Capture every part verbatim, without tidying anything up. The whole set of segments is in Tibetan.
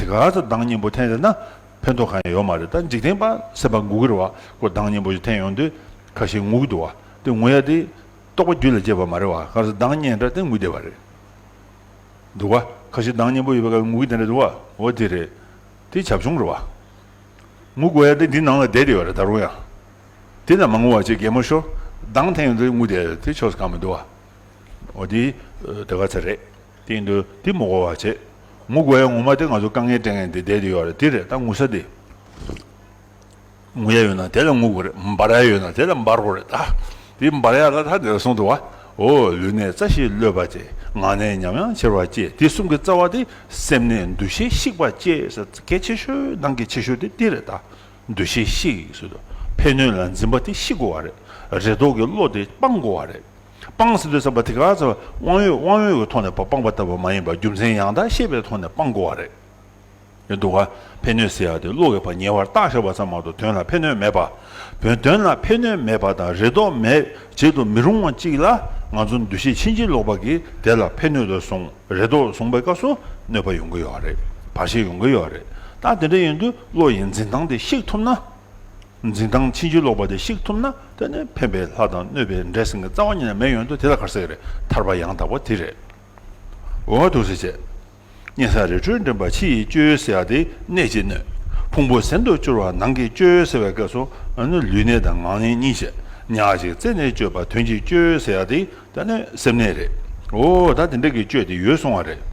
ག་ཚོད་གདངས་སྙན་པོ་འཐེན་ཡོད་ན་ཕན་ཐོགས་གང་ཡང་ཡོད་མ་རེད། ད་འཇིག་རྟེན་པ་སེམས་པ་ངུ་གི་རེད་བ། ཁོ་གདངས་སྙན་པོ་ཞིག་འཐེན་ཡོང་དུས་ཁ་ཤས་ངུ་གི་འདུག་བ། དེ་ངུ་ཡ་དེ་རྟོག་པ་རྒྱུད་ལ་སྐྱེས་པ་མ་རེད་བ། ག་ཚོད་གདངས་སྙན་དྲ་དེ་ངུ་བསྡད་པ་རེད། འདུག་བ། ཁ་ཤས་གདངས་སྙན་པོ་ཡོད་པའི་སྐབས་ངུ་གི་དེ་འདྲ་འདུག་བ། འོ་དེ་རེད། དེ་བྱབ་ཆུང་རེད་བ། ངུ་དགོས་ཡ་དེ་འདི་ནང་ལ་བསྡད་དེ་ཡོད་རེད་ད་རུང་ཡང་། དེ་ན་མ་ངུ་བ་བྱེད་གད་མོ་ཤོར། གདངས་འཐེན་ཡོང་དུས་ངུ་བསྡད་དེ་ཆོག་ས་གང་མི་འདུག་བ། འོ་དེ་དེ་ག་ཚོད་རེད། དེ་ཡིན་དུས་དེ་མི་དགོས་པ་བྱེད། ངུ་དགོས་ཡ་ངོ་མ་དེ་ང་ཚོ་དཀའ་ངལ་སྤྲད་མཁན་དེ་བསྡད་དེ་ཡོད་རེད། དེ་རེད་ད་ངུ་ས་དེ། ངུ་ཡ་ཡོད་ན་དེ་ལ་ངུ་དགོས་རེད། འབར་ཡ་ཡོད་ན་དེ་ལ་འབར་དགོས་རེད་ད། དེ་འབར་ཡ་ལ་ད་དེ་ལ་གསུངས་འདུག་བ། འོ་ལུས་ནད་རྩ་ཤེས་གློད་པ་བཅས། ངག་ནད་ཉམས་ཡང་ཆེར་བ་བཅས། དེ་གསུམ་གྱི་རྩ་བ་དེ་སེམས་ནད་འདུ་ཤེས་བཤིག་པ་བཅས་ཟེར་གལ་ཆེ་ཤོས་ནང་གི་ཆེ་ཤོས་དེ་དེ་རེད་ད། འདུ་ཤེས་བཤིག་ཟེར་དུས་ཕན་གནོད་ལ་འཛིན་པ་དེ་བཤིག་དགོས་བ་རེད། རེ་དོགས་ཀྱི་བློ་དེ་སྤང་དགོས་བ་རེད། སྤང་ཟེར་དུས་ཙམ་པ་དེ་ག་ཚོད་དབང་ཡོད་དབང་ཡོད་ཀྱི་ཐོག་ནས་སྤང་པ་ལྟ་བུ་མ་ཡིན་པར་རྒྱུ་མཚན་ཡང་དག་ཤེས་པའི་ཐོག་ནས་སྤང་དགོས་བ་རེད། ཡོད་འདུག་ག་ཕན་གནོད་ཟེར་ཡག་དེ་བློ་ཡོད་པ་ཉེ་བར་བརྟག་བཞག་པ་ཙམ་མ་གཏོགས་དོན་ལ་ཕན་གནོད་མེད་པ། བོན་དོན་ལ་ཕན་གནོད་མེད་པ་དང་རེ་དོགས་མེད་བྱེད་དུ་མི་རུང་བ་གཅིག་ལ་ང་ཚོ་འདུ་ཤེས་ཕྱིན་ཅི་ལོག་པ་གིས་དེ་ལ་ཕན་གནོད་དུ་སོང་རེ་དོགས་བཟུང་པའི་སྐབས་སུ་གནོད་པ་ཡོང་གི་ཡོད་རེད། བར་ཆད་ཡོང་གི་ཡོད་རེད། ད་དེ་འདྲ་ཡིན་དུས་བློ་ཡི་འཛིན་སྟངས་དེ་བཤིག་ཐུབ་ན། འཛིན་སྟངས་ཕྱིན་ཅི་ལོག་པ་དེ་བཤིག་ཐུབ་ན་དེ་ནི་ཕན་པའི་ལྷ་དང་གནོད་པའི་འདྲེ་ཟེར་མཁན་རྩ་བ་ཉིད་ནས་མེད་ཡོང་དུས་དེ་ལ་ག་རེ་ཟེར་གི་རེད། ཐར་པ་ཡང་དག་པ་དེ་རེད། འོ་འདུག་སེ་བྱས། གཉན་ས་རི་ཁྲོད་འདྲེན་པ་ཕྱི་ཡི་གཅོད་ཟེར་ཡ་དེ་གནད་ཀྱིས་གནོད། ཕུང་པོ་ཟིན་དུ་སྐྱུར་བ་ནང་གི་གཅོད་ཟེར་བའི་སྐབས་སུ་ཨ་ནི་ལུས་ནད་དང་ངག་ནད་གཉིས་བཤད། ཉག་གཅིག་རྩད་ནས་གཅོད་པ་དོན་གྱིས་གཅོད་ཟེར་ཡ་དེ་ད་ནི་སེམས་ནད་རེད། འོ་ད་དེ་འདྲ་གི་གཅོད་དེ་ཡོད་གསུང་བ་རེད།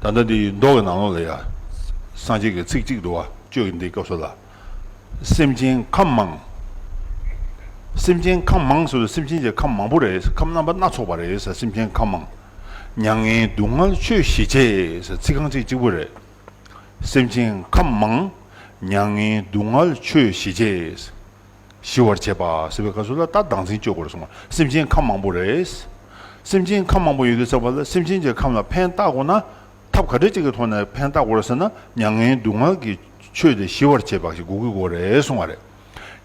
ད་ལྟ་འདི་མདོ་གི་ནང་ལོགས་ལ་ཡ། སངས་རྒྱས་ཀྱི་ཚིག་གཅིག་འདུག་བ། གཅོད་ཀྱི་འདི་སྐབས་སུ་ལ། སེམས་ཅན་ཁམས་མང་། སེམས་ཅན་ཁམས་མང་ཟེར་དུས་སེམས་ཅན་གྱི་ཁམས་མང་པོ་རེད། ཁམས་རྣམ་པ་སྣ་ཚོགས་པ་རེད་ཟེར། སེམས་ཅན་ཁམས་མང་། མྱ་ངན་སྡུག་བསྔལ་ཆོས་ཞི་བྱེད་ཟེར་ཚིག་རྐང་གཅིག་གཅིག་པོ་རེད། སེམས་ཅན་ཁམས་མང་། མྱ་ངན་སྡུག་བསྔལ་ཆོས་ཞི་བྱེད། ཞི་བར་བྱེད་པ་ཟེར་བའི་སྐབས་སུ་ལ་ད་བདག་འཛིན་གཅོད་དགོས་རེད་གསུངས་པ། སེམས་ཅན་ཁམས་མང་པོ་རེད། སེམས་ཅན་ཁམས་མང་པོ་ཡོད་དུས་ཙམ་པ་ལ་སེམས་ཅན་གྱི་ཁམས་ལ་ཕན་བཏགས་དགོས་ན། ཐབས་ག་འདྲ་ཅིག་གི་ཐོག་ནས་ཕན་བཏགས་དགོས་རེད་ཟེར་ན་མྱ་ངན་སྡུག་བསྔལ་གྱི་ཆོས་དེ་ཞི་བར་བྱེད་པ་ཞིག་དགོས་ཀྱི་ཡོད་རེད་གསུངས་པ་རེད།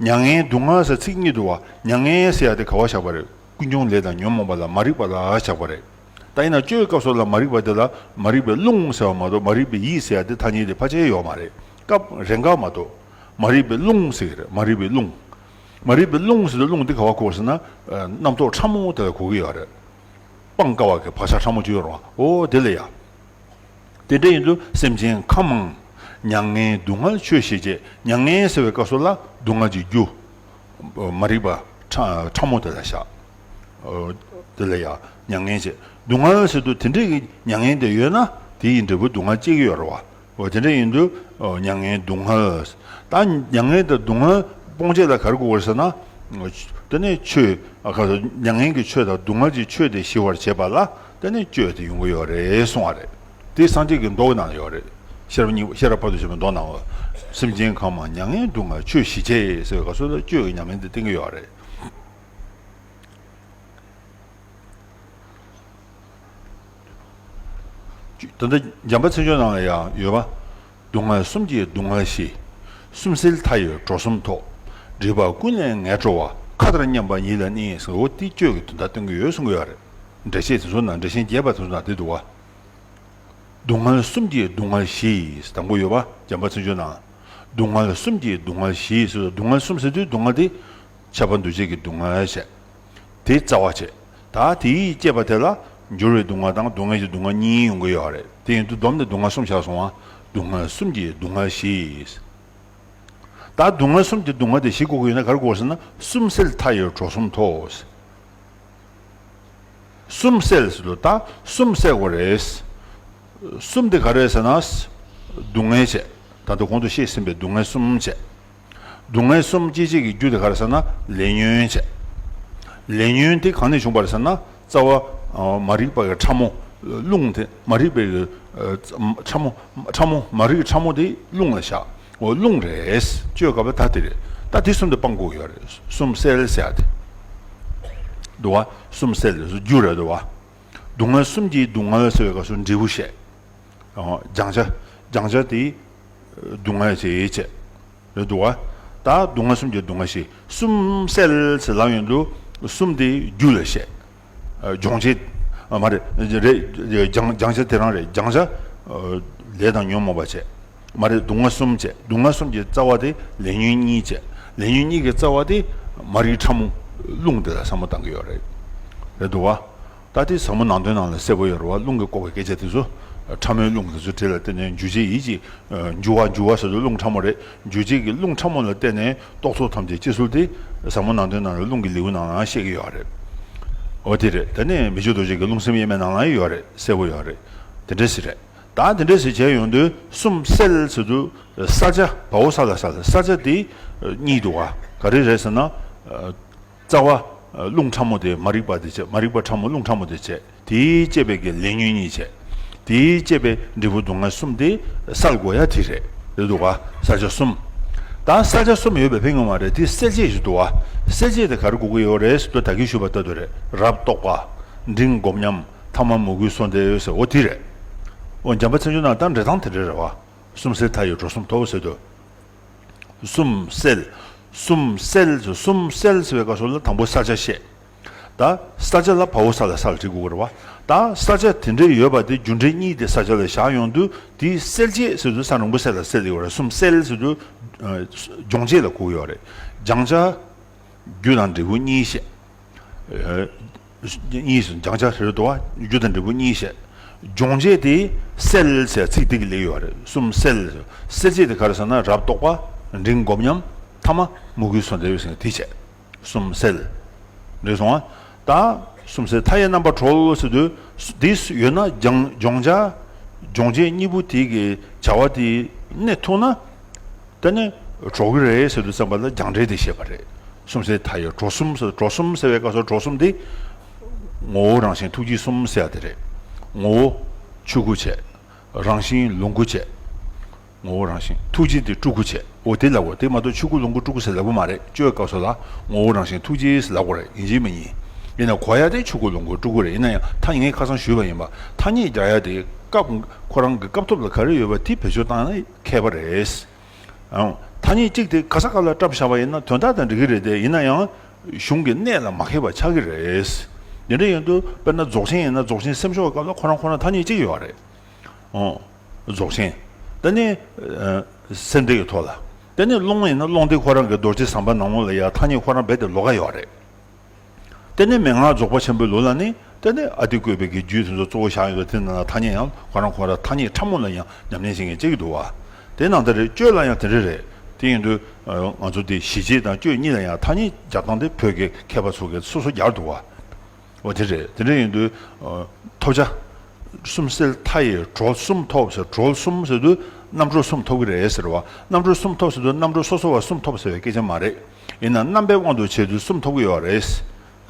མྱ་ངན་སྡུག་བསྔལ་ཟེར་ཚིག་གཉིས་འདུག་བ། མྱ་ངན་ཟེར་ཡ་དེ་ག་བ་བཞག་པ་རེད། ཀུན་འབྱུང་ལས་དང་ཉོན་མོངས་པ་ལ་མ་རིག་པ་ལ་བཞག་པ་རེད། ད་ཡིན་ན་གཅོད་སྐབས་སུ་ལ་མ་རིག་པ་དེ་ལ་མ་རིག་པའི་རླུང་ཟེར་བ་མ་གཏོགས་མ་རིག་པའི་ཡིད་ཟེར་ཡ་དེ་ཐ་སྙད་དེ་ཕལ་ཆེར་ཡོད་མ་རེད། སྐབས་རེ་འགའ་མ་གཏོགས། མ་རིག་པའི་རླུང་ཟེར་གྱི་རེད། མ་རིག་པའི་རླུང་། མ་རིག་པའི་རླུང་ཟེར་དུས་རླུང་འདི་ག་བ་གོ་ཟེར་ན། རྣམ་རྟོག་ཕྲ་མོ་དེ་ལ་གོ་གི་ཡོད་རེད། སྤང་དཀའ་བ་གི་བག་ཆགས་ཕྲ་མོ་ཅིག་ཡོད་རེད་བ། འོ་དེ་ལ་ཡ། དེ་འདྲ་ཡིན་དུས་སེམས་ཅན་ཁམས་མང་། མྱ་ངན་སྡུག་བསྔལ་ཆོས་ཞི་བྱེད། མྱ་ངན་ཟེར་བའི་སྐབས་སུ་ལ་སྡུག་བསྔལ་གྱི་རྒྱུ། མ་རིག་པ་ཕྲ་ཕྲ་མོ་དེ་ལ་བཞག་དེ་ལ་ཡ་མྱ་ངན་བྱེད། སྡུག་བསྔལ་ཟེར་དུས་དེ་འདྲའི་གི་མྱ་ངན་དེ་ཡོད་ན་དེ་ཡི་འབྲས་བུ་སྡུག་བསྔལ་སྐྱེ་གི་ཡོད་རེད་བ། འོ་དེ་འདྲ་ཡིན་དུས་མྱ་ངན་སྡུག་བསྔལ། ད་མྱ་ངན་དང་སྡུག་བསྔལ་སྤོང་བྱེད་ལ་ག་རེ་དགོས་རེད་ཟེར་ན། དེ་ནས་ཆོས་ཨ་ཁ་མྱ་ངན་གྱི་ཆོས་དང་སྡུག་བསྔལ་གྱི་ཆོས་དེ་ཞི་བར་བྱེད་པ་ལ་དེ་ནས་གཅོད་དེ་ཡོང་གི་ཡོད་རེད་གསུང་བ་རེད། དེ་སངས་རྒྱས་ཀྱི་མདོ་ནང་ཡོད་རེད། ཤེས་རབ་གཉིས་ཤེས་རབ་ཕ་དུ་ཆེན་པོའི་མདོ་ནང་ལ། སེམས་ཅན་ཁམས་མང་མྱ་ངན་སྡུག་བསྔལ་ཆོས་ཞི་བྱེད་ཟེར་བའི་སྐབས་སུ་ལ་གཅོད་ཀྱི་ཉམས་ལེན་དེ་བསྟན་གྱི་ཡོད་རེད། ད་ལྟ་འཇམ་དཔལ་མཚན་བརྗོད་ནང་ལ་ཡང་ཡོད་པ། སྡུག་བསྔལ་གསུམ་གྱིས་སྡུག་བསྔལ་ཞི། གསུམ་སེལ་མཐའ་ཡས་གྲོལ་གསུམ་ཐོབ། སྒྲིབ་པ་ཀུན་ལས་ངལ་འགྲོ་བ། མཁའ་ལྟར་མཉམ་པ་ཉིད་ལ་གནས་ཟེར། འོ་དེ་གཅོད་ཀྱི་དོན་དག་སྟོན་གྱི་ཡོད་གསུང་གི་ཡོད་རེད། འགྲེལ་བཤད་དེ་ཚོ་ནང་འགྲེལ་ཆེན་རྒྱས་པ་དེ་ཚོ་ནང་དེ་འདུག་བ། སྡུག་བསྔལ་གསུམ་གྱིས་སྡུག་བསྔལ་ཞི། དང་པོ་ཡོད་པ་འཇམ་དཔལ་མཚན་བརྗོད་ནང་། སྡུག་བསྔལ་གསུམ་གྱིས་སྡུག་བསྔལ་ཞི་ཟེར། སྡུག་བསྔལ་གསུམ་ཟེར་དུས་སྡུག་བསྔལ་དེ། ཁྱབ་པ་འདུ་བྱེད་ཀྱི་སྡུག་བསྔལ་བྱས། དེའི་རྩ་བ་བྱས། ད་དེའི་བསྐྱེད་པ་དེ་ལ་འགྱུར་བའི་སྡུག་བསྔལ་དང་སྡུག་བསྔལ་གྱི་སྡུག་བསྔལ་གཉིས་ཡོང་གི་ཡོད་རེད། དེ་ཡིན་དུས་བསྡོམས་ནས་སྡུག་བསྔལ་གསུམ་བཞག་སོང་བ། སྡུག་བསྔལ་གསུམ་གྱིས་སྡུག་བསྔལ་ཞི། ད་སྡུག་བསྔལ་གསུམ་གྱི་སྡུག་བསྔལ་དེ་ཞི་དགོས་ཀྱི་ཡོད་ན་ག་རེ་དགོས་ཟེར་ན་གསུམ་སེལ་མཐའ་ཡས་གྲོལ་གསུམ་ཐོབ། གསུམ་སེལ་ཟེར་དུས་ད་གསུམ་སེལ་དགོས་རེད། གསུམ་དེ་ག་རེ་ཟེར་ན། སྡུག་བསྔལ་བྱས། ད་ལྟ་གོང་དུ་བཤད་ཟིན་པའི་སྡུག་བསྔལ་གསུམ་བྱས། སྡུག་བསྔལ་གསུམ་སྐྱེད་བྱེད་ཀྱི་རྒྱུ་དེ་ག་རེ་ཟེར་ན་ལས་ཉོན་བྱས། ལས་ཉོན་དེ་གང་ནས་བྱུང་བ་རེད་ཟེར་ན་རྩ་བ་མ་རིག་པ་གི་ཕྲ་མོ། རླུང་དེ་མ་རིག་པའི་ཕྲ་མོ། ཕྲ་མོ་མ་རིག་ཕྲ་མོ་དེ་རླུང་ལ་བཞག་འོ་རླུང་རེད། གཅོད་སྐབས་ལ་ད་དེ་རེད། ད་དེ་གསུམ་དེ་སྤང་དགོས་ཀྱི་ཡོད་རེད། གསུམ་སེལ་ཟེར་ཡ་དེ། འདུག་བ། གསུམ་སེལ་རྒྱུ་རེད་འདུག་བ། སྡུག་བསྔལ་གསུམ་གྱིས་སྡུག་བསྔལ་ཟེར་བའི་སྐབས་སུ་འབྲས་བུ་བཤད། ཨོ། སྦྱང་བྱ། སྦྱང་བྱ་དེ་སྡུག་བསྔལ་ཞེས་བྱ། རེད་འདུག་བ། ད་སྡུག་བསྔལ་གསུམ་གྱིས་སྡུག་བསྔལ་ཞི། གསུམ་སེལ་ཟེར་ལབ་ཡོང་དུས་གསུམ་དེ་རྒྱུ་ལ་བཤད། སྦྱོང་བྱེད། མ་རེད། རེད། སྦྱང་སྦྱང་བྱ་དེ་རང་རེད། སྦྱང་བྱ། ལས་དང་ཉོན་མོངས་པ་བྱས། མ་རེད། སྡུག་བསྔལ་གསུམ་བྱས། སྡུག་བསྔལ་གསུམ་གྱི་རྩ་བ་དེ་ལས་ཉོན་གཉིས་བྱས། ལས་ཉོན་གཉིས་ཀྱི་རྩ་བ་དེ་མ་རིག་ཕྲ་མོ་རླུང་དེ་ལ་བསམ་བློ་བཏང་གི་ཡོད་རེད། རེད་འདུག་བ། ད་དེ་ཟབ་མོ་ནང་དོན་ནང་ལ་གསལ་པོ་ཡོད་རེད་བ། རླུང་གིས་བསྐོར་བའི་སྐད་ཆ་དེ་ཚོ། ཕྲ་མོའི་རླུང་དེ་ཚོ་དེ་ལ་བརྟེན་ནས་འགྱུ་བྱེད་ཡིད་ཀྱི། འགྱུ་བ་འགྱུ་བ་ཟེར་དུས་རླུང་ཕྲ་མོ་རེད། འགྱུ་བྱེད་ཀྱི་རླུང་ཕྲ་མོ་ལ་བརྟེན་ནས་རྟོག་ཚོགས་ཐམས་ཅད་སྐྱེ་ཚུལ་དེ། ཟབ་མོ་ནང་དོན་ནང་ལ་རླུང་གི་ལེའུ་ནང་ལའང་བཤད་ཀྱི་ཡོད་རེད། འོ་དེ་རེད། དེ་ནས་མི་བསྐྱོད་རྡོ་རྗེ་གི་རླུང་སེམས་དབྱེར་མེད་ནང་ལའང་ཡོད་རེད། གསལ་པོ་ཡོད་རེད། དེ་འདྲ་ཞིག་རེད། ད་དེ་འདྲ་ཞིག་བྱས་ཡོང་དུས་གསུམ་སེལ་ཟེར་དུས། ས་ཆ་བ་འོ་ས་ལ་སལ། ས་ཆ་དེ་གཉིས་འདུག་ག་ག་རེ་རེད་ཟེར་ན། རྩ་བ། རླུང་ཕྲ་མོ་དེ་མ་རིག་པ་དེ་བྱས། མ་རིག་པ་ཕྲ་མོ་རླུང་ཕྲ་མོ་དེ་བྱས། དེས་བསྐྱེད་པའི་གི་ལས་ཉོན་གཉིས་བྱས། དེས་བསྐྱེད་པའི་འབྲས་བུ་སྡུག་བསྔལ་གསུམ་དེ་སེལ་དགོས་ཡ་དེ་རེད། རེད་འདུག་ག་ས་ཆ་གསུམ། ད་ས་ཆ་གསུམ་ཡོད་པའི་ཕན་ངོ་མ་རེད། དེ་སེལ་བྱེད་ཞིག་འདུག་ག་སེལ་བྱེད་དེ་ག་རེ་དགོས་ཀྱི་ཡོད་རེད་ཟེར་དུས། ད་གིན་ཞུས་པ་ལྟར་དུ་རེད། རབ་རྟོག་པ། འབྲིང་སྒོམ་ཉམས། ཐ་མ་མོས་གུས་གསོལ་འདེབས་ཟེར། འོ་དེ་རེད། འོ་འཇམ་དཔལ་མཚན་བརྗོད་ནང་ད་འགྲེལ་སྟངས་དེ་འདྲ་རེད་བ། གསུམ་སེལ་མཐའ་ཡས་གྲོལ་གསུམ་ཐོབ་ཟེར་དུས། གསུམ་སེལ། གསུམ་སེལ། གསུམ་སེལ་ཟེར་བའི་སྐབས་སུ་ལ་དང་པོ་ས་ཆ་བཤད། ད་ས་ཆ་ལ་བ་འོ་ས་ལ་སལ་བྲིས་དགོས་ཀྱི་རེད་བ། ད་ས་ཆ་དེ་འདྲའི་ཡོད་པ་དེ་རྒྱུ་འབྲས་གཉིས་དེ་ས་ཆ་ལ་བཞག་ཡོང་དུས། དེ་སེལ་བྱེད་ཟེར་དུས་ས་རིང་པོ་སེལ་ལ་སེལ་དེ་ཡོད་རེད། གསུམ་སེལ་ཟེར་དུས། ཨ། སྦྱོང་བྱེད་ལ་གོ་གི་ཡོད་རེད། སྦྱང་བྱ། རྒྱུ་དང་འབྲས་བུ་གཉིས་བཤད། གཉིས་སུ་སྦྱང་བྱ་རེད་དོ། རྒྱུ་དང་འབྲས་བུ་གཉིས་བཤད། སྦྱོང་བྱེད་དེ་སེལ་ཟེར་ཚིག་དེ་གི་ལེགས་ཡོད་རེད། གསུམ་སེལ། སེལ་བྱེད་དེ་ག་རེ་ཟེར་ན། རབ་རྟོག་པ། འབྲིང་སྒོམ་ཉམས། ཐ་མ་མོས་གུས་གསོལ་འདེབས་ཟེར་དེ་བྱས། གསུམ་སེལ། རེད་སོང་ཨ། ད་གསུམ་སེལ་མཐའ་ཡས་རྣམ་པར་གྲོལ་ཟེར་དུས། དེ་ཡོད་ན་སྦྱང་སྦྱོང་བྱ། སྦྱོང་བྱེད་གཉིས་པོ་དེ་གི་བྱ་བ་དེ་གནས་ཐུབ་ན། དེ་ནས་གྲོལ་གི་རེད་ཟེར་དུས་ཙམ་པ་ལ་སྦྱང་འབྲས་དེ་བཤད་པ་རེད། གསུམ་སེལ་མཐའ་ཡས་གྲོལ་གསུམ་ཟེར། གྲོལ་གསུམ་ཟེར་བའི་སྐབས་སུ་གྲོལ་གསུམ་དེ། ངོ་བོ་རང་བཞིན་ཐུགས་རྗེ་གསུམ་ཟེར་ཡ་དེ་རེད། ངོ་བོ་ཆོས་སྐུ་བྱས། རང་བཞིན་ལོངས་སྐུ་བྱས། ངོ་བོ་རང་བཞིན་ཐུགས་རྗེ་དེ་སྤྲུལ་སྐུ་བྱས། འོ་དེ་ལབ་དགོས། དེ་མ་གཏོགས་ཆོས་སྐུ་ལོངས་སྐུ་སྤྲུལ་སྐུ་ཟེར་ལབ་ཀྱི་མ་རེད། བརྗོད་སྐབས་སུ་ལ་ངོ་བོ་རང་བཞིན་ཐུགས་རྗེ་ཟེར་ལབ་དགོས་རེད། ཡིན་གཅིག་མིན་གཉིས། ཡིན་ན་གོ་ཡ་དེ་ཆོས་སྐུ་ལོངས་སྐུ་སྤྲུལ་སྐུ་རེད། ཡིན་ན་ཡང་ཐ་སྙད་ཁ་སང་ཞུས་པ་ཡིན་པ། ཐ་སྙད་རྒྱག་ཡ་དེ་སྐབས་ཁོ་རང་གི་སྐབས་ཐོབ་ལ་ག་རེ་ཡོད་པ་དེ་བེད་སྤྱོད་བཏང་ན་མཁས་པ་རེད། ཨང་། ཐ་སྙད་གཅིག་དེ་ག་ས་ག་ལ་བཀྲམ་བཞག་པ་ཡིན་ན་དོན་དག་དང་འགྲིག་གི་རེད་དེ། ཡིན་ན་ཡང་གཞུང་གི་གནད་ལ་མ་མཁས་པ་ཆགས་ཀྱི་རེད། དེ་འདྲ་ཡིན་དུས་དཔེར་ན་རྫོགས་ཆེན་ཡིན་ན་རྫོགས་ཆེན་སེམས་ཕྱོགས་སྐབས་ལ་ཁོ་རང་ཁོ་རང་ཐ་སྙད་གཅིག་ཡོད་རེད། ཨོ། རྫོགས་ཆེན། དེ་ནས་ཨ་སེམས་སྡེ་ཡི་ཐོག་ལ། དེ་ནས་ཀློང་ཡིན་ན་ཀློང་དེ་ཁོ་རང་གི་རྡོ་རྗེ་ཟམ་པ་ནག་མོ་ལ་ཡ་ཐ་སྙད་ཁོ་རང་རྦད་དེ་ལོགས་ཀ་ཡོད་རེད། དེ་ནས་མན་ངག་རྫོགས་པ་ཆེན་པོའི་ལུགས་ལ་ནི། དེ་ནས་ཨ་ཏི་བཀོད་པའི་གི་རྒྱུད་དེ་ཚོ་གཙོ་བོ་བཞག་ཡོད་དེ། དེ་ནང་ལ་ཐ་སྙད་ཡང་ཁོ་རང་ཁོ་རང་ཐ་སྙད་ཕྲ་མོ་ལ་ཡང་ཉམས་ལེན་བྱེད་མཁན་གཅིག་འདུག་བ། དེ་ནང་ལྟར་རེད། གཅོད་ལ་ཡང་དེ་འདྲ་རེད། དེ་ཡིན་དུས་ང་ཚོ་དེ་ཞི་བྱེད་དང་གཅོད་གཉིས་ལ་ཡང་ཐ་སྙད་སྦྱར་སྟངས་དེ་བོད་ཀྱི་མཁས་པ་ཚོ་གིས་སོ་སོ་སྦྱར་འདུག་བ། འོ་དེ་རེད། དེ་འདྲ་ཡིན་དུས་ཐོབ་བྱ། གསུམ་སེལ་མཐའ་ཡས་གྲོལ་གསུམ་ཐོབ་ཟེར། གྲོལ་གསུམ་ཟེར་དུས་རྣམ་གྲོལ་གསུམ་ཐོབ་ཀྱི་རེད་ཟེར་བ། རྣམ་གྲོལ་གསུམ་ཐོབ་ཟེར་དུས་རྣམ་གྲོལ་སོ་སོ་བ་གསུམ་ཐོབ་ཟེར་བའི་སྐད་ཆ་མ་རེད། ཡིན་ན་རྣམ་པའི་དབང་དུ་བྱས་དུས་གསུམ་ཐོབ་ཀྱི་ཡོད་རེད།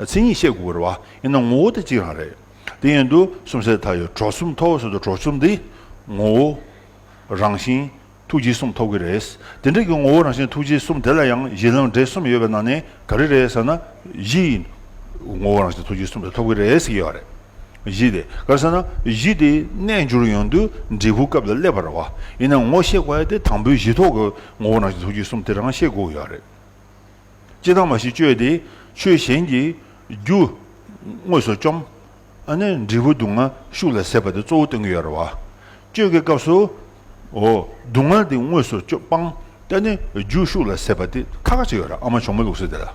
མཚན་ཉིད་བཤད་དགོས་ཀྱི་རེད་བ། ཡིན་ན་ངོ་བོ་དེ་གཅིག་རང་རེད། དེ་ཡིན་དུས་གསུམ་སེལ་མཐའ་ཡས་གྲོལ་གསུམ་ཐོབ་ཟེར་དུས་གྲོལ་གསུམ་དེ་ངོ་བོ། རང་བཞིན། ཐུགས་རྗེ་གསུམ་ཐོབ་ཀྱི་རེད། དེ་འདྲ་གི་ངོ་བོ་རང་བཞིན་ཐུགས་རྗེ་གསུམ་དེ་ལ་ཡང་གཞི་ལམ་འབྲས་གསུམ་ཡོད་པའི་ནང་ནས་ག་རེ་རེད་ཟེར་ན། གཞི་ཡི་ངོ་བོ་རང་བཞིན་ཐུགས་རྗེ་གསུམ་དེ་ཐོབ་ཀྱི་རེད་ཟེར་གྱི་ཡོད་རེད། གཞི་དེ་ག་རེ་ཟེར་ན། གཞི་དེ་གནས་འགྱུར་ཡོང་དུས་འབྲས་བུ་སྐབས་ལ་སླེབས་པ་རེད་བ། ཡིན་ན་ངོ་ཤེས་དགོས་ཡ་དེ་དང་པོའི་གཞི་ཐོག་གི་ངོ་བོ་རང་བཞིན་ཐུགས་རྗེ་གསུམ་དེ་རང་ཤེས་དགོས་ཀྱི་ཡོད་རེད། སྤྱིར་བཏང་མ་གཞི་གཅོད་དེ་ཆོས་གཞན་གྱི་རྒྱུ་དངོས་སུ་བཅོམ། ཨ་ནི་འབྲས་བུ་སྡུག་བསྔལ་ཤུགས་ལ་ཟད་པ་དེ་གཙོ་བོ་སྟོན་གྱི་ཡོད་རེད་བ། གཅོད་ཀྱི་སྐབས་སུ། འོ། སྡུག་བསྔལ་དེ་དངོས་སུ་བཅོམ་སྤང་། ཨ་ནི་རྒྱུ་ཤུགས་ལ་ཟད་པ་དེ་ཁག་ཁག་ཅིག་ཡོད་རེད། ཨ་མ་གྱོང་མོ་ལུགས་སྲོལ་དེ་ལ།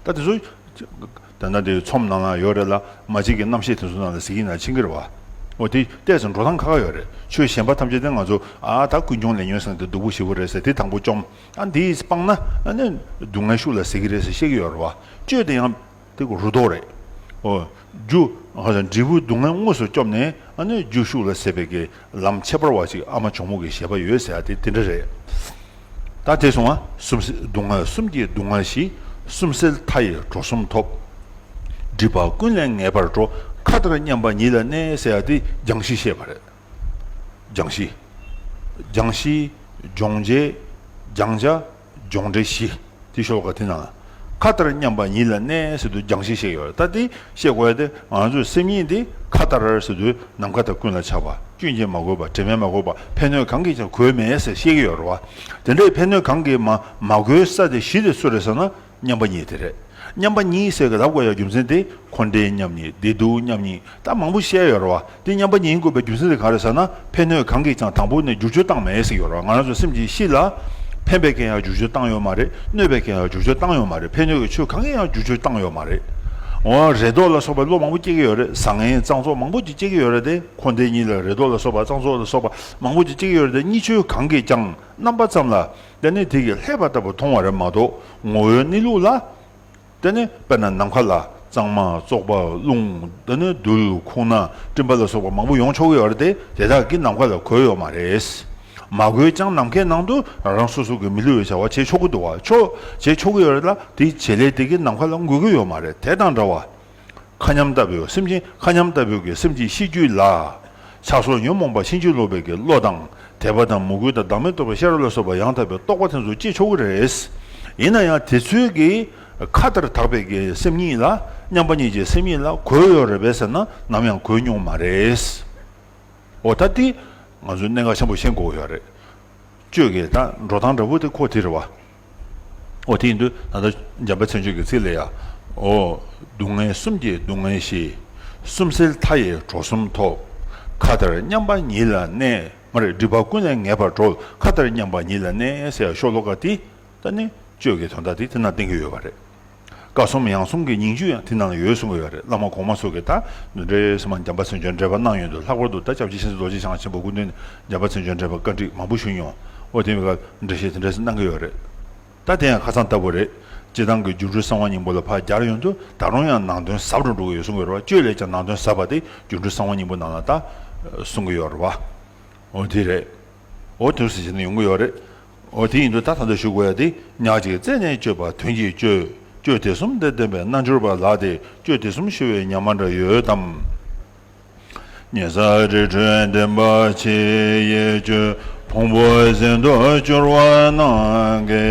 ད་དེ་ཚོ། ད་ལྟ་དེ་ཚོམས་ནང་ལ་ཡོད་རེད་ལ། མ་གཅིག་གི་རྣམ་བཤད་དེ་ཚོ་ནང་ལ་གཟིགས་ཡིན་ན་ཕྱིན་གྱི་རེད་བ། འོ་དེ་ཏོག་ཙམ་འགྲོ་སྟངས་ཁག་ཁག་ཡོད་རེད། ཆོས་གཞན་པ་ཐམས་ཅད་དེ་ང་ཚོ་ཨ་ད་ཀུན་འབྱུང་ལས་ཉོན་ཟེར་དེ་སྡུག་པོ་ཞེ་པོ་རེད་ཟེར་དེ་དང་པོ་བཅོམ། ཨ་འདི་སྤངས་ན་ཨ་ནི་སྡུག་བསྔལ་ཤུགས་ལ་ཟད་ཀྱི་རེད་ཟེར་བཤད་ཀྱི་ཡོད་རེད་བ། གཅོད་དེ་ཡང་དེ་རུ་ཐོག་རེད། འོ། རྒྱུ། འབྲས་བུ་སྡུག་བསྔལ་དངོས་སུ་བཅོམ་ནས་ཨ་ནི་རྒྱུ་ཤུགས་ལ་ཟད་པའི་གི་ལམ་ཁྱད་པར་བ་ཅིག་ཨ་མ་གྱོང་མོ་གི་བཞེད་པ་ཡོད་ཟེར་ཡ་དེ་དེ་འདྲ་རེད། ད་དེ་སོང་བ། གསུམ་སེལ་སྡུག་བསྔལ་གསུམ་གྱི་སྡུག་བསྔལ་ཞི། གསུམ་སེལ་མཐའ་ཡས་གྲོལ་གསུམ་ཐོབ། སྒྲིབ་པ་ཀུན་ལས་ངེས་པར་འགྲོ། མཁའ་ལྟར་མཉམ་པ་ཉིད་ལ་གནས་ཟེར་ཡ་དེ་སྦྱང་གཞི་བཤད་པ་རེད། སྦྱང་གཞི། སྦྱང་གཞི། སྦྱོང་བྱེད། སྦྱང་བྱ། སྦྱོང་འབྲས་བཞི། དེ་ཤོ་ལོ་ཀ་དེ་ནང་ལ། མཁའ་ལྟར་མཉམ་པ་ཉིད་ལ་གནས་ཟེར་དུས་སྦྱང་གཞི་བཤད་ཡོད་རེད། ད་དེ་བཤད་དགོས་ཡ་དེ་ང་ཚོའི་སེམས་ཉིད་དེ་མཁའ་ལྟར་ཟེར་དུས་ནམ་མཁའ་དང་ཀུན་ལ་ཁྱབ་པ། སྐྱོན་གྱིས་མ་གོས་པ། དྲི་མས་མ་གོས་པ། ཕན་གནོད་གང་གིས་ཀྱང་གོས་མེད་ཟེར་བཤད་ཀྱི་ཡོད་རེད་བ། དེ་འདྲའི་ཕན་གནོད་གང་གིས་མ་མ་གོས་ས་དེ་བཞི་དེ་སུ་རེད་ཟེར་ན། མཉམ་པ་ཉིད་དེ་རེད། མཉམ་པ་ཉིད་ཟེར་གི་ལབ་དགོས་ཡ་རྒྱུ་མཚན་དེ་འཁོར་འདས་མཉམ་ཉིད། བདེ་སྡུག་མཉམ་ཉིད། ད་མང་པོ་བཤད་ཡོད་རེད་བ། དེ་མཉམ་པ་ཉིད་དགོས་པའི་རྒྱུ་མཚན་དེ་ག་རེ་ཟེར་ན། ཕན་གནོད་གང་གིས་ཀྱང་དང་པོ་ནས་བསྒྱུར་བཅོས་བཏང་མེད་ཟེར་ཡོད་རེད་བ། ང་རང་ཚོ་སེམས་ཀྱི་གཤིས་ལ་ཕན་པའི་སྐད་ཡང་བསྒྱུར་བཅོས་བཏང་ཡོད་མ་རེད། གནོད་པའི་སྐད་ཡང་བསྒྱུར་བཅོས་བཏང་ཡོད་མ་རེད། ཕན་གནོད་ཀྱི་ཆོས་གང་གིས་ཡང་བསྒྱུར་བཅོས་བཏང་ཡོད་མ་རེད། འོ། རེ་དོགས་ལ་སོགས་པའི་བློ་མང་པོ་སྐྱེ་གི་ཡོད་རེད། བཟང་ངན་གཙང་བཙོག་མང་པོ་ཅིག་སྐྱེ་གི་ཡོད་རེད་དེ། འཁོར་འདས་གཉིས་ལ་རེ་དོགས་ལ་སོགས་པ་གཙང་བཙོག་ལ་སོགས་པ་མང་པོ་ཅིག་སྐྱེ་གི་ཡོད་རེད་དེ། གཉིས་ཆོས་གང་གིས་ཀྱང་རྣམ་པ་ཙམ་ལ་དེ་ནི་དེ་གི་ལྷད་པ་ལྟ་བུ་མཐོང་བ་རེད་མ་གཏོགས། ངོ་བོའི་གནས་ལུགས་ལ་དེ་ནི་དཔེར་ན་ནམ་མཁའ་ལ་གཙང་མ་བཙོག་པ་རླུང་། དེ་ནི་རྡུལ་ཁུག་རྣ་སྤྲིན་པ་ལ་སོགས་པ་མང་པོ་ཡོང་ཆོག་གི་ཡོད་རེད་དེ། དེ་དག་གིས་ནམ་མཁའ་ལ་གོས་ཡོད་མ་རེད། མ་གོས་ཀྱང་ནམ་མཁའི་ནང་དུ་རང་རང་སོ་སོ་གི་མི་སླུ་བའི་བྱ་བ་བྱེད་ཆོག་གི་འདུག་བ། ཆོག་བྱེད་ཆོག་གི་ཡོད་རེད་ལ། དེའི་བྱེད་ལས་དེ་གིས་ནམ་མཁའ་ལ་འགུལ་གི་ཡོད་མ་རེད། དེ་དང་འདྲ་བ། མཁའ་མཉམ་ལྟ་བུའི་སེམས་ཅན། མཁའ་མཉམ་ལྟ་བུའི་གི་སེམས་ཅན་ཤེས་རྒྱུད་ལ། ཆགས་སོགས་ཉོན་མོངས་པ་ཕྱིན་ཅི་ལོག་པའི་གི་བློ་དང་། དད་པ་དང་མོས་གུས་དང་བདག་མེད་རྟོགས་པའི་ཤེས་རབ་ལ་སོགས་པ་ཡང་དག་པའི་རྟོགས་པ་དེ་ཚོ་སྐྱེ་ཆོག་གི་རེད། ཡིན་ན་ཡང་དེ་ཚོའི་གི་ཁ་ལྟར་དག་པའི་གི་སེམས་ཉིད་ལ། མཉམ་པ་ཉིད་ཀྱི་སེམས་ཉིད་ལ་གོས་ཡོད་རེད་པས་ཟེར་ན། ནམ་ཡང་གོས་མྱོང་མ་རེད། འོ། ད་དེ་ང་ཚོས་གནད་འགག་ཆེན་པོ་ཤེས་དགོས་ཡོད་རེད། གཅོད་ཀྱི་ད་འགྲོ་སྟངས་འདྲ་བོ་དེ་ཁོ་དེ་རེད་བ། འོ། དེ་ཡིན་དུས་ད་ལྟ་འཇམ་དཔལ་མཚན་བརྗོད་ཀྱི་ཚིག་ལ་ཡ། འོ། སྡུག་བསྔལ་གསུམ་གྱིས་སྡུག་བསྔལ་ཞི། གསུམ་སེལ་མཐའ་ཡས་གྲོལ་གསུམ་ཐོབ། མཁའ་ལྟར་མཉམ་པ་ཉིད་ལ་གནས། མ་རེད། སྒྲིབ་པ་ཀུན་ལས་ངེས་པར་གྲོལ། མཁའ་ལྟར་མཉམ་པ་ཉིད་ལ་གནས་ཟེར་ཡ་ཤོ་ལོ་ཀ་དེ། ད་ནི་གཅོད་ཀྱི་དོན་དག་དེ་དེ་ན་བསྟན་གྱི་ཡོད་པ་རེད། བཀའ་གསུམ་ཡང་གསུམ་གྱི་ཉིང་བཅུད་ཡང་དེ་ནང་ལ་ཡོད་གསུང་གི་ཡོད་རེད། བླ་མ་གོང་མ་ཚོ་གིས་ད་འདི་འདྲའི་སེམས་མ་འཇམ་དཔལ་མཚན་བརྗོད་འགྲེལ་པ་གནང་ཡོང་དུས། ལྷག་པར་དུ་ད་སྐྱབས་རྗེ་ཤིང་རྩེ་རྡོ་རྗེ་འཆང་ཆེན་པོའི་སྐུ་མདུན་ནས་འཇམ་དཔལ་མཚན་བརྗོད་འགྲེལ་པ་བཀའ་འདྲི་མང་པོ་ཞུས་མྱོང་། འོ། དེ་བས་ཀ་འགྲེལ་བཤད་དེ་འདྲ་ཞིག་གནང་གི་ཡོད་རེད། ད་དེ་ཡང་ཁ་སང་ལྟ་བུ་རེད། སྤྱིར་བཏང་གི་སྒྱུ་འཕྲུལ་གསང་བ་སྙིང་པོ་ལ་ཕར་སྦྱར་ཡོང་དུས། ད་རུང་ཡང་ནང་དོན་ཟབ་རུ་འགྲོ་གི་ཡོད་གསུང་གི་ཡོད་རེད་བ། གཅོད་ལས་ཀྱང་ནང་དོན་ཟབ་པ་དེ་སྒྱུ་འཕྲུལ་གསང་བ་སྙིང་པོ་ནང་ལ་ད་གསུང་གི་ཡོད་རེད་བ། འོ། དེ་རེད། འོ། དེ་ཟེར་བྱས་ནས་ཡོང་གི་ཡོད་རེད། འོ། དེ་ཡིན་དུས་ད་ད་ལྟ་ཞུ་དགོས་ཡ་དེ། ཉག་གཅིག་རྩད་ནས་གཅོད་པ་དོན་གྱིས་གཅོད། གཅོད་དེ་གསུམ་དང་ལྡན་པའི་རྣལ་འབྱོར་པ་ལགས་ཏེ། གཅོད་དེ་གསུམ་ཞུ་བའི་ཉམས་མ་འདྲ་ཡོད་དམ། ཉེ་ས་རི་ཁྲོད་འདྲེན་པ་ཆེ་ཡི་གཅོད། ཕུང་པོ་ཟད་དུ་གྱུར་པ་རྣམས་ཀྱི་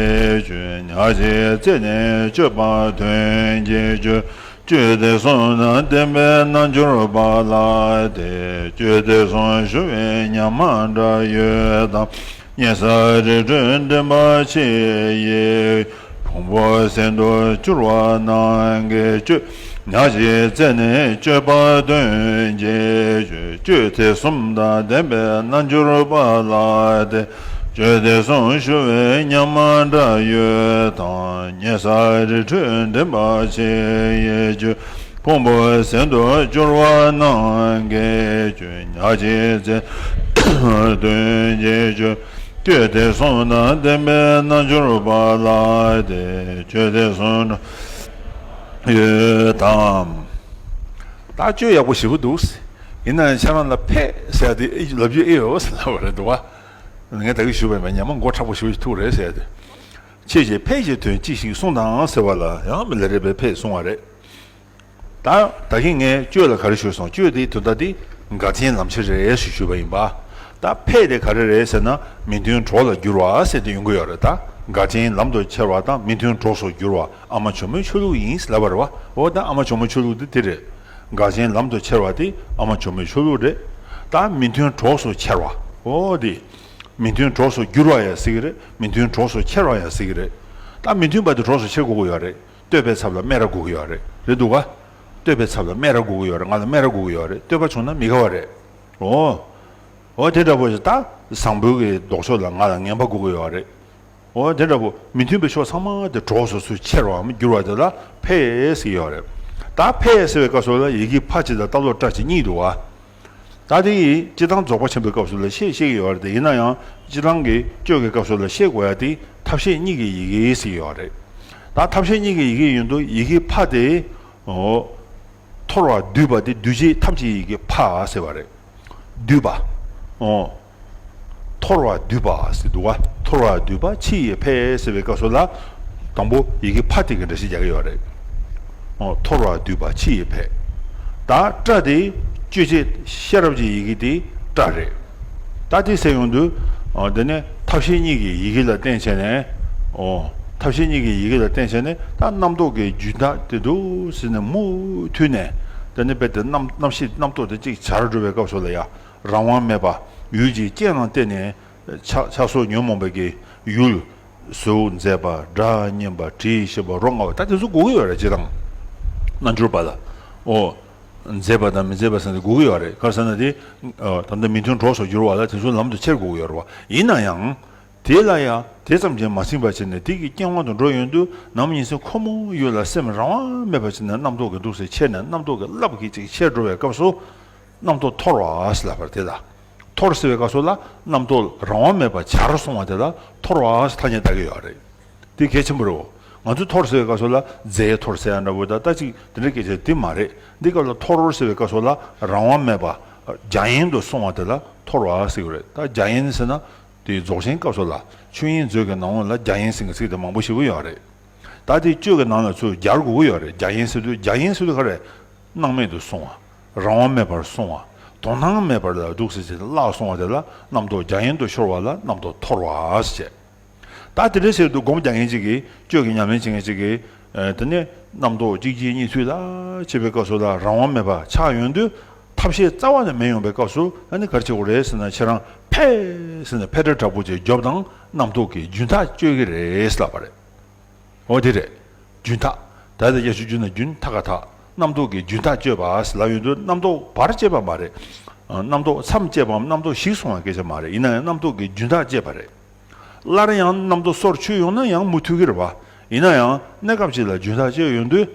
གཅོད། ཉག་གཅིག་རྩད་ནས་གཅོད་པ་དོན་གྱིས་གཅོད། གཅོད་དེ་གསུམ་དང་ལྡན་པའི་རྣལ་འབྱོར་པ་ལགས་ཏེ། གཅོད་དེ་གསུམ་ཞུ་བའི་ཉམས་མ་འདྲ་ཡོད་དམ། ཉེ་ས་རི་ཁྲོད་འདྲེན་པ་ཆེ་ཡི། ཕུང་པོ་ཟད་དུ་གྱུར་པ་རྣམས་ཀྱི་གཅོད། ཉག་གཅིག་རྩད་ནས་གཅོད་པ་དོན་གྱིས་གཅོད། གཅོད་དེ་གསུམ་དང་ལྡན་པའི་རྣལ་འབྱོར་པ་ལགས་ཏེ། གཅོད་དེ་གསུམ་ཞུ་བའི་ཉམས་མ་འདྲ་ཡོད་དམ། ཉེ་ས་རི་ཁྲོད་འདྲེན་པ་ཆེ་ཡི་གཅོད། ཕུང་པོ་ཟད་དུ་གྱུར་པ་རྣམས་ཀྱི་གཅོད། ཉག་གཅིག་རྩད་དོན་གྱིས་གཅོད། གཅོད་དེ་གསུམ་དང་ལྡན་པའི་རྣལ་འབྱོར་པ་ལགས་ཏེ། གཅོད་དེ་གསུམ་ཡོད་དམ། ད་གཅོད་ཡག་པོ་ཞེ་པོ་འདུག། ཡིན་ན་ཡང་ཁྱེད་རང་ལ་ཕེབས་ཟེར་ཡ་དེ་ལབ་རྒྱུ་ཨེ་ཡོད་ཟེར་ལབ་པ་རེད་འདུག་བ། ངས་ད་གིན་ཞུས་པ་ཡིན་པ། ཉན་མ་མགོ་མཁྲེགས་པོ་ཞེ་པོ་ཞིག་ཐུག་རེད་ཟེར་ཡ་དེ། ཁྱེད་ཀྱིས་ཕེབས་ཀྱི་དོན་ཅི་ཞིག་གསུངས་དང་ཟེར་བ་ལ་ཡང་མི་ལ་རས་པས་ཕེབས་གསུང་བ་རེད། ད་ད་གིན་ངས་གཅོད་ལ་ག་རེ་ཞུས་སོང་། གཅོད་དེའི་དོན་དག་དེ་འགལ་རྐྱེན་ལམ་ཁྱེར་རེད་ཞེས་ཞུས་པ་ཡིན་པ། ད་ཕས་དེ་ག་རེ་རེད་ཟེར་ན། མི་མཐུན་གྲོགས་ལ་བསྒྱུར་བ་ཟེར་དེ་ཡོང་གི་ཡོད་རེད། ད་འགལ་རྐྱེན་ལམ་དུ་ཁྱེར་བ་དང་མི་མཐུན་གྲོགས་སུ་བསྒྱུར་བ། ཨ་མ་ཇོ་མོའི་ཆོས་ལུགས་ཡིན་ལབ་པ་རེད་བ། འོ། ད་ཨ་མ་ཇོ་མོའི་ཆོས་ལུགས་དེ་དེ་རེད། འགལ་རྐྱེན་ལམ་དུ་ཁྱེར་བ་དེ་ཨ་མ་ཇོ་མོའི་ཆོས་ལུགས་རེད། ད་མི་མཐུན་གྲོགས་སུ་ཁྱེར་བ། འོ། དེ་མི་མཐུན་གྲོགས་སུ་བསྒྱུར་བ་ཡང་ཟེར་གི་རེད། མི་མཐུན་གྲོགས་སུ་ཁྱེར་བ་ཡང་ཟེར་གི་རེད། ད་མི་མཐུན་པ་དེ་གྲོགས་སུ་ཁྱེར་དགོས་ཀྱི་ཡོད་རེད། བསྟོད་པའི་ཚབ་ལ་སྨད་ར་དགོས་ཀྱི་ཡོད་རེད། རེད་འདུག་ག། བསྟོད་པའི་ཚབ་ལ་སྨད་ར་དགོས་ཀྱི་ཡོད་རེད། ང་ལ་སྨད་ར་དགོས་ཀྱི་ཡོད་རེད། བསྟོད་པ་བྱུང་ན་མི་དགའ་བ་རེད། འོ། འོ། དེ་འདྲ་པོ་ཞིག། ད་བཟང་པོའི་གི་ལྡོག་ཕྱོགས་ལ་ང་ལ་ངན་པ་དགོས་ཀྱི་ཡོད་རེད། འོ། དེ་འདྲ་པོ་མི་མཐུན་པའི་ཕྱོགས་ཚང་མ་དེ་གྲོགས་སུ་སུ་ཁྱེར་བའམ་བསྒྱུར་བ་དེ་ལ་ཕས་ཟེར་གྱི་ཡོད་རེད། ད་ཕས་ཟེར་བའི་སྐབས་སུ་ལ་ཡི་གེ་ཕ་གཅིག་དང་རྟགས་སློག་ཏྲ་གཅིག་གཉིས་འདུག་ག། ད་དེ་ཡིས་སྤྱིར་བཏང་རྫོགས་པ་ཆེན་པོའི་སྐབས་སུ་ལ་བཤད་ཤེས་ཀྱི་ཡོད་རེད་དེ། ཡིན་ན་ཡང་སྤྱིར་བཏང་གི་གཅོད་ཀྱི་སྐབས་སུ་ལ་བཤད་དགོས་ཡ་དེ་ཐབས་ཤེས་གཉིས་ཀྱི་ཡི་གེ་ཟེར་གྱི་ཡོད་རེད། ད་ཐབས་ཤེས་གཉིས་ཀྱི་ཡི་གེ་ཡིན་དུས་ཡི་གེ་ཕ་དེ། འོ། འཐོར་བ་སྡུད་པ་དེ་སྡུད་བྱེད་ཐམས་ཅད་ཡི་གེ་ཕ་ཟེར་བ་རེད། སྡུད་པ། འོ། འཐོར་བ་སྡུད་པ་ཟེར་འདུག་ག། འཐོར་བ་སྡུད་པ་ཕྱི་ཡི་ཕས་ཟེར་བའི་སྐབས་སུ་ལ། དང་པོ་ཡི་གེ་ཕ་དེ་གི་འགྲེལ་བཤད་རྒྱག་གི་ཡོད་རེད། འོ། འཐོར་བ་སྡུད་པ་ཕྱི་ཡི་ཕས། ད་ཏྲ་དེ་གཅོད་བྱེད་ཤེས་རབ་ཀྱི་ཡི་གེ་དེ་ཏྲ་རེད། ད་དེ་ཟེར་ཡོང་དུས། འོ། དེ་ནས་ཐབས་ཤེས་གཉིས་ཀྱི་ཡི་གེ་ལ་བརྟེན་བྱས་ནས། འོ། ཐབས་ཤེས་གཉིས་ཀྱི་ཡི་གེ་ལ་བརྟེན་བྱས་ནས། ད་རྣམ་རྟོག་གི་རྒྱུན་ཐག་དེ་འདུག་ཟེར་ནས་མུ་མཐུད་ནས། དེ་ནས་རྦད་དེ་རྣམ་རྣམ་ཤེས་རྣམ་རྟོག་དེ་གཅིག་བྱར་འགྲོ་བའི་སྐབས་སུ་ལ་ཡ། རང་དབང་མེད་པ། ཡུལ་གྱི་རྐྱེན་ལ་བརྟེན་ནས་ཆགས་ཆགས་སོགས་ཉོན་མོངས་པའི་གི་ཡུལ། གཟུགས་མཛེས་པ། སྒྲ་སྙན་པ། དྲི་ཞིམ་པ། རོ་མངར་བ། ད་དེ་ཚོ་དགོས་ཀྱི་ཡོད་རེད། སྤྱིར་བཏང་རྣལ་འབྱོར་པ་ལ། ཨོ། མཛེས་པ་དང་མི་མཛེས་པ་ཟེར་ནས་དགོས་ཀྱི་ཡོད་རེད། ག་རེ་ཟེར་ན་དེ། ཨ། ད་ལྟ་མི་མཐུན་གྲོགས་སུ་གྱུར་བ་ལ་དེ་ཚོ་ལམ་དུ་ཁྱེར་དགོས་ཀྱི་ཡོད་རེད་བ། ཡིན་ན་ཡང་། དེ་ལ་ཡང་དེ་ཙམ་གྱིས་མ་ཟིན་པ་བྱས་ནས་དེ་གི་རྐྱེན་དབང་དུ་འགྲོ་ཡོང་དུས་ནམ་ཉིན་སེམས་ཁོ་མོ་ཡུལ་ལ་སེམས་རང་དབང་མེད་པ་བྱས་ནས་རྣམ་རྟོག་གི་འདུག་སེ་ཁྱེར་ནས་རྣམ་རྟོག་གི་རླབས་ཀྱིས་ཅིག་ཁྱེར་འགྲོ་བའི་སྐབས་སུ། རྣམ་རྟོག་འཐོར་བ་ཟེར་ལབ་པ་རེད་དེ་ལ། འཐོར་ཟེར་བའི་སྐབས་སུ་ལ་རྣམ་རྟོག་རང་དབང་མེད་པར་འབྱར་སོང་བ་དེ་ལ་འཐོར་བ་ཟེར་ཐ་སྙད་བཏགས་ཀྱི་ཡོད་རེད། དེ་གལ་ཆེན་པོ་རེད། ང་ཚོས་འཐོར་ཟེར་བའི་སྐབས་སུ་ལ་རྫས་འཐོར་ཟེར་ཡ་འདྲ་བོ་དང་ད་ཅིག་དེ་འདྲའི་སྐད་ཆ་དེ་མ་རེད། འདི་སྐབས་ལ་འཐོར་ཟེར་བའི་སྐབས་སུ་ལ་རང་དབང་མེད་པ་རྒྱ་ཡན་དུ་སོང་བ་དེ་ལ་འཐོར་བ་ཟེར་གྱི་རེད། ད་རྒྱ་ཡན་ཟེར་ན་དེ་རྫོགས་ཆེན་སྐབས་སུ་ལ་ཆོས་དབྱིངས་མཛོད་ཀྱི་ནང་ལོགས་ལ་རྒྱ་ཡན་ཟེར་གྱི་ཚིག་དེ་མང་པོ་ཞེ་པོ་ཡོད་རེད། ད་དེ་གཅོད་ཀྱི་ནང་ལ་ཚུར་སྦྱར་དགོས་ཀྱི་ཡོད་རེད། རྒྱ་ཡན་ཟེར་དུས་རྒྱ་ཡན་ཟེར་དུས་ག་རེ། སྣང་མེད་དུ་སོང་བ། རང་དབང་མེད་པར་སོང་བ། དོན་སྣང་མེད་པར་ལ་འདུག་ཟེར་བྱས་བརླག་སོང་བ་དེ་ལ་རྣམ་རྟོག་རྒྱ་ཡན་དུ་ཤོར་བ་ལ་རྣམ་རྟོག་འཐོར་བ་ཟེར་བྱས། ད་དེ་འདྲ་ཟེར་དུས་སྒོམ་རྒྱག་མཁན་ཅིག་གིས་གཅོད་ཀྱི་ཉམས་ལེན་བྱེད་མཁན་ཅིག་གིས། ཨ། དེ་ནས་རྣམ་རྟོག་གཅིག་རྗེས་གཉིས་མཐུད་ལ་བྱེད་པའི་སྐབས་སུ་ལ་རང་དབང་མེད་པ་ཆགས་ཡོང་དུས་ཐབས་ཤེས་རྩ་བ་ནས་མེད་ཡོང་པའི་སྐབས་སུ་ཨ་ནི་ག་རེ་བྱེད་དགོས་རེད་ཟེར་ན་ཁྱེད་རང་ཕེ་ཟེར་ནས་ཕེ་སྒྲ་དྲག་པོ་ཅིག་རྒྱོབ་དང་རྣམ་རྟོག་གི་རྒྱུན་ཐག་གཅོད་ཀྱི་རེད་ཟེར་ལབ་པ་རེད། འོ་དེ་རེད། རྒྱུན་ཐག་ད་ལྟ་ཡ་ཞུ་རྒྱུ་ན་རྒྱུན་ཐག་ག་ཐག་རྣམ་རྟོག་གི་རྒྱུན་ཐག་གཅོད་པ་ཟེར་ལབ་ཡོང་དུས་རྣམ་རྟོག་བར་གཅོད་པ་མ་རེད། རྣམ་རྟོག་མཚམས་གཅོད་པའམ་རྣམ་རྟོག་ཞིག་སོང་བ་སྐད་ཆ་མ་རེད། ཡིན་ན་ཡང་རྣམ་རྟོག་གི་རྒྱུན་ཐག་གཅོད་པ་རེད། སླར་ཡང་རྣམ་རྟོག་སོར་ཆུད་ཡོང་ན་ཡང་མུ་མཐུད་ཀྱི་རེད་བ། ཡིན་ན་ཡང་གནས་སྐབས་ཅིག་ལ་རྒྱུན་ཐག་གཅོད་ཡོང་དུས།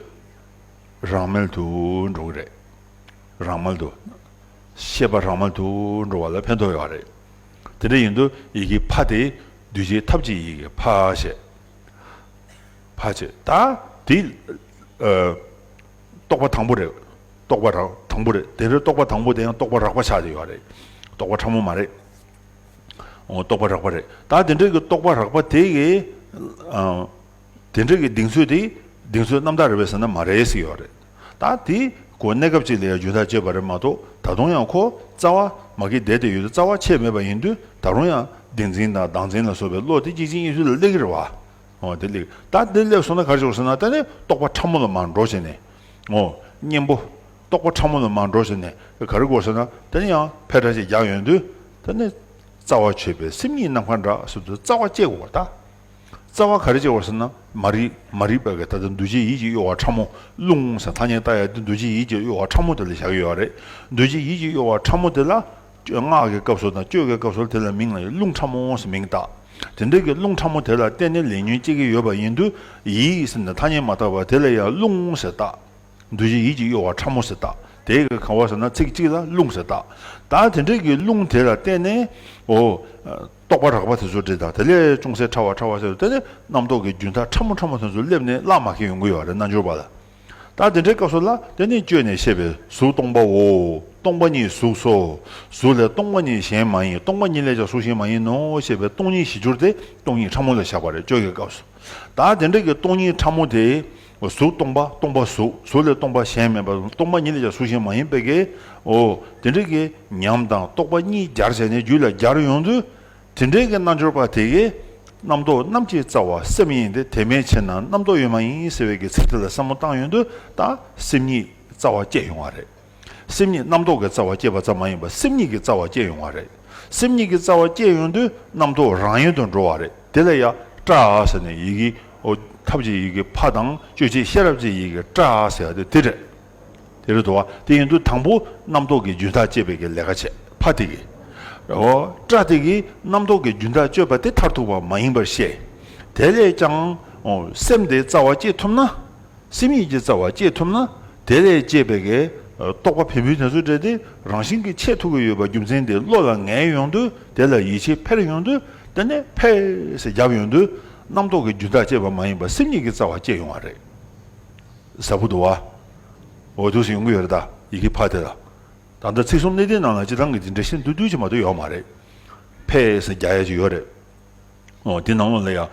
རང་མལ་དུ་འགྲོ་གི་རེད། རང་མལ་དུ། ཤེས་པ་རང་མལ་དུ་འགྲོ་བ་ལ་ཕན་ཐོགས་ཡོད་རེད། དེ་འདྲ་ཡིན་དུས་ཡི་གེ་ཕ་དེ་འདུས་བྱས་ཐབས་ཀྱི་ཡི་གེ་ཕ་ཞེས། ཕ་ཞེས་ད་དེ། ཨ། རྟོག་པ་དང་པོ་རེད། རྟོག་པ་རང་དང་པོ་རེད། དེ་འདྲའི་རྟོག་པ་དང་པོ་དེ་ཡང་རྟོག་པ་རགས་པ་ཆགས་བསྡད་ཡོད་རེད། རྟོག་པ་ཕྲ་མོ་མ་རེད། འོ། རྟོག་པ་རགས་པ་རེད། ད་དེ་འདྲའི་གི་རྟོག་པ་རགས་པ་དེ་གི། ཨ། དེ་འདྲའི་གི་གདེང་ཚོད་དེ་གདེང་ཚོད་རྣམ་དག་རེད་པས་ཟེར་ན་མ་རེད་ཟེར་ཡོད་རེད། ད་དེ་ཁོ་གནས་སྐབས་གཅིག་ལ་ཡང་རྒྱུན་ཐག་གཅོད་པ་རེད་མ་གཏོགས་ད་དུང་ཡང་ཁོ་རྩ་བ་མ་གི་བསྡད་དེ་ཡོད་དུས་རྩ་བ་ཆད་མེད་པ་ཡིན་དུས་ད་རུང་ཡང་བདེན་འཛིན་དང་བདག་འཛིན་ལ་སོགས་པའི་བློ་དེ་གཅིག་རྗེས་གཉིས་མཐུད་ལ་སླེབས་ཀྱི་རེད་བ། འོ། དེ་སླེབས། ད་དེ་སླེབས་སོང་ན་ག་རེ་བྱེད་དགོས་ཟེར་ན་ད་ནི་རྟོག་པ་ཕྲ་མོ་ལ་མར་འགྲོ་བྱས་ནས། འོ། གཉེན་པོ། རྟོག་པ་ཕྲ་མོ་ལ་མར་འགྲོ་བྱས་ནས་ག་རེ་དགོས་ཟེར་ན་དེ་ནི་ཡང་ཕལ་ཆེར་ཅིག་རྒྱག་ཡོང་དུས་དེ་ནི་རྩ་བ་ཆོད་པའི་སེམས་ཉིད་ནམ་མཁའ་འདྲ་ཟེར་དུས་རྩ་བ་བཅད་དགོས་པ་ད། རྩ་བ་ག་རེ་བཅད་དགོས་ཟེར་ན་མ་རིག་མ་རིག་པ་གི་ད་ལྟ་འདུ་བྱེད་ཡིད་ཀྱི་གཡོ་བ་ཕྲ་མོ་རླུང་ཟེར་ཐ་སྙད་བཏགས་ཡ་དེ་འདུ་བྱེད་ཡིད་ཀྱི་གཡོ་བ་ཕྲ་མོ་དེ་ལ་བཞག་གི་ཡོད་རེད། འདུ་བྱེད་ཡིད་ཀྱི་གཡོ་བ་ཕྲ་མོ་དེ་ལ་སྔགས་ཀྱི་སྐབས་སུ་དང་གཅོད་ཀྱི་སྐབས་སུ་དེ་ལ་མིང་ལ་རླུང་ཕྲ་མོ་ཟེར་མིང་བཏགས། དེ་འདྲ་གི་རླུང་ཕྲ་མོ་དེ་ལ་བརྟེན་ནས་ལས་ཉོན་སྐྱེ་གི་ཡོད་པ་ཡིན་དུས་ཡིད་ཟེར་ནས་ཐ་སྙད་མ་བཏགས་པར་དེ་ལ་ཡང་རླུང་ཟེར་བཏགས། འདུ་བྱེད་ཡིད་ཀྱི་གཡོ་བ་ཕྲ་མོ་ཟེར་བཏགས། དེ་གི་གང་བ་ཟེར་ན་ཚིག་གཅིག་ལ་རླུང་ཟེར་བཏགས། ད་དེ་འདྲ་གི་རླུང་དེ་ལ་བརྟེན་ནས་འོ། རྟོག་པ་རགས་པ་དེ་ཚོ་འདྲེས་དང་དེ་ལས་ཅུང་ཟད་ཕྲ་བ་ཕྲ་བ་ཟེར་དེ་ནས་རྣམ་རྟོག་གི་རྒྱུན་ཐག་ཕྲ་མོ་ཕྲ་མོ་དེ་ཚོ་སླེབས་ནས་བརླག་མ་ཁེལ་ཡོང་གི་ཡོད་རེད་རྣལ་འབྱོར་པ་ལ། ད་དེ་འདྲའི་སྐབས་སུ་ལ་དེ་ནི་བཅོས་ནས་བཤད་པའི་གཟུགས་སྟོང་པའོ། སྟོང་པ་ཉིད་གཟུགས་སོ། གཟུགས་ལས་སྟོང་པ་ཉིད་གཞན་མ་ཡིན། སྟོང་པ་ཉིད་ལས་ཀྱང་གཟུགས་གཞན་མ་ཡིན་ནོ་ཞེས་པའི་སྟོང་ཉིད་གཞི་གྱུར་དེ་སྟོང་ཉིད་ཕྲ་མོ་ལ་བཞག་པ་རེད་བཅོས་ཀྱི་སྐབས་སུ། ད་དེ་འདྲ་གི་སྟོང་ཉིད་ཕྲ་མོ་དེ། གཟུགས་སྟོང་པ་སྟོང་པ་གཟུགས། གཟུགས་ལས་སྟོང་པ་གཞན་མེད་པ་སྟོང་པ་ཉིད་ལས་ཀྱང་གཟུགས་གཞན་མ་ཡིན་པའི་གི། འོ། དེ་འདྲ་གི་ཉམས་དང་རྟོག་པ་གཉིས་སྦྱར་བྱས་ནས་རྒྱུད་ལ་སྦྱར་ཡོང་དུས། དེ་འདྲའི་གི་རྣལ་འབྱོར་པ་དེ་གིས་རྣམ་རྟོག་རྣམས་ཀྱི་རྩ་བ་སེམས་ཡིན་ཏེ། དེ་མེད་ཕྱིར་ན་རྣམ་རྟོག་ཡོད་མ་ཡིན་ཟེར་བའི་གི་ཚིག་དེ་ལ་བསམ་བློ་བཏང་ཡོང་དུས་ད་སེམས་ཉིད་རྩ་བ་བཅད་ཡོང་བ་རེད། སེམས་ཉིད་རྣམ་རྟོག་གི་རྩ་བ་བཅད་པ་ཙམ་མ་ཡིན་པར་སེམས་ཉིད་ཀྱི་རྩ་བ་བཅད་ཡོང་བ་རེད། སེམས་ཉིད་ཀྱི་རྩ་བ་བཅད་ཡོང་དུས་རྣམ་རྟོག་རང་ཡུལ་དུ་འགྲོ་བ་རེད། དེ་ལ་ཡང་སྐྲ་ཟེར་ནས་ཡི་གེ། འོ། ཐབས་ཀྱི་ཡི་གེ་ཕ་དང་གཅོད་བྱེད་ཤེས་རབ་ཀྱི་ཡི་གེ་སྐྲ་ཟེར་ཡ་དེ་དེ་རེད། དེ་རེད་དོ། དེ་ཡིན་དུས་དང་པོ་རྣམ་རྟོག་གི་རྒྱུན་ཐག་བཅད་པའི་གི་ལས་ཀ་བྱས་ཕ་དེ་གིས། འོ། སྐྲ་དེ་གིས་རྣམ་རྟོག་གི་རྒྱུན་ཐག་གཅོད་པ་དེ་མཐར་ཐུག་པ་མ་ཡིན་པར་ཤེས། དེ་ལས་ཀྱང་། འོ། སེམས་དེ་རྩ་བ་བཅད་ཐུབ་ན། སེམས་ཉིད་ཀྱི་རྩ་བ་བཅད་ཐུབ་ན། དེ་ལས་སྐྱེས་པའི་གི། རྟོག་པ་བེམ་པོའི་དོན་སུ་འདྲ་དེ་རང་བཞིན་གྱིས་ཆད་ཐུབ་ཀྱི་ཡོད་པ་རྒྱུ་མཚན་དེ་བློ་ལ་ངེས་ཡོང་དུས་དེ་ལ་ཡིད་ཆེས་འཕེར་ཡོང་དུས་དེ་ནས་ཕེ་ཟེར་བརྒྱབ་ཡོང་དུས་རྣམ་རྟོག་གི་རྒྱུན་ཐག་བཅད་པ་མ་ཡིན་པར་སེམས་ཉིད་ཀྱི་རྩ་བ་བཅད་ཡོང་བ་རེད། ཟབ་པོ་འདུག་བ། འོ་འདུག་སེ་ཡོང་གི་ཡོད་རེད་ད་ཡི་གེ་ཕ་དེ་ལ། ད་ལྟ་ཚིག་གསུམ་གནད་བརྡེག་ནང་ལ་སྤྱིར་བཏང་གི་དེ་འདྲ་ཤིན་ཏུ་འདུས་ཀྱི་མ་གཏོགས་ཡོད་མ་རེད། ཕེ་ཟེར་རྒྱག་ཡ་ཅིག་ཡོད་རེད། འོ། དེ་ནང་ལོགས་ལ་ཡང་།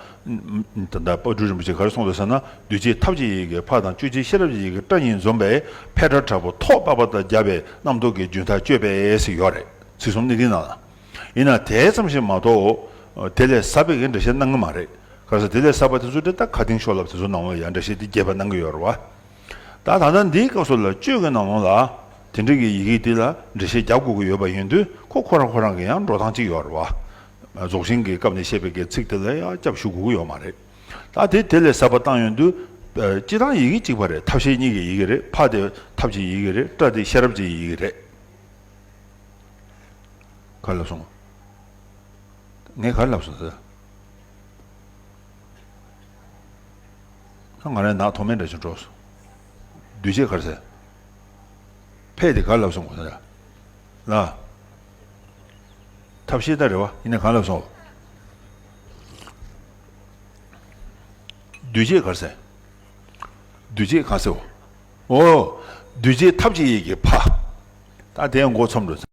ད་ལྟ་དཔལ་སྤྲུལ་རིན་པོ་ཆེས་ག་རེ་གསུངས་འདུག་ཟེར་ན། འདུས་བྱས་ཐབས་ཀྱི་ཡི་གེ་ཕ་དང་གཅོད་བྱེད་ཤེས་རབ་ཀྱི་ཡི་གེ་སྐྲ་གཉིས་འཛོམས་པས་ཕེ་སྒྲ་དྲག་པོ་ཐོག་པག་པ་དང་རྒྱབ་པས་རྣམ་རྟོག་གི་རྒྱུན་ཐག་གཅོད་པས་ཟེར་ཡོད་རེད། ཚིག་གསུམ་གནད་བརྡེག་ནང་ལ། ཡིན་ན་དེ་ཙམ་ཞིག་མ་གཏོགས། དེ་ལས་ཟབ་པའི་གི་འགྲེལ་བཤད་གནང་གི་མ་རེད། ག་རེ་ཟེར་དེ་ལས་ཟབ་པ་དེ་ཚོ་དེ་ད་མཁའ་ལྡིང་ཤོ་ལབ་དེ་ཚོ་ནང་ལ་ཡང་འགྲེལ་བཤད་དེ་རྒྱས་པ་གནང་གི་ཡོད་རེད་བ། ད་ད་ལྟ་འདིའི་སྐབས་སུ་ལ་གཅོད་ཀྱི་ནང་ལོགས་ལ། དེ་འདྲ་གི་ཡི་གེ་འདི་ལ་འགྲེལ་བཤད་རྒྱབ་དགོས་ཀྱི་ཡོད་པ་ཡིན་དུས་ཁོ་ཁོ་རང་ཁོ་རང་གི་ཡང་འགྲོ་སྟངས་གཅིག་ཡོད་རེད་བ། རྫོགས་ཆེན་གྱི་སྐབས་ནས་བཤད་པའི་གི་ཚིག་དེ་ལ་ཡང་སྐྱབས་ཞུ་དགོས་ཀྱི་ཡོད་མ་རེད། ད་དེ་དེ་ལས་གསར་པ་བཏང་ཡོང་དུས། ཨ། སྤྱིར་བཏང་ཡི་གེ་གཅིག་པ་རེད། ཐབས་ཤེས་གཉིས་ཀྱི་ཡི་གེ་རེད། ཕ་དེ་ཐབས་ཀྱི་ཡི་གེ་རེད། ཏྲ་དེ་ཤེས་རབ་ཀྱི་ཡི་གེ་རེད། ག་རེ་ལབ་སོང་། ངས་ག་རེ་ལབ་སོང་ཟེར། ང་རང་ནག་ཐོག་མེད་འདྲ་ཞིག་འགྲོ་སོང་། འདུས་བྱས་ག་རེ་ཟེར། ཕས་དེ་ག་རེ་ལབ་སོང་ཟེར། ལ། ཐབས་ཤེས་ད་རེད་བ། ཡིན་ནའི་ག་རེ་ལབ་སོང་། འདུས་བྱས་ག་རེ་ཟེར། འདུས་བྱས་ག་ཟེར་བ། འོ། འདུས་བྱས་ཐབས་ཀྱི་ཡི་གེ་ཕ། ད་དེ་མགོ་ཚོམ་འགྲོ།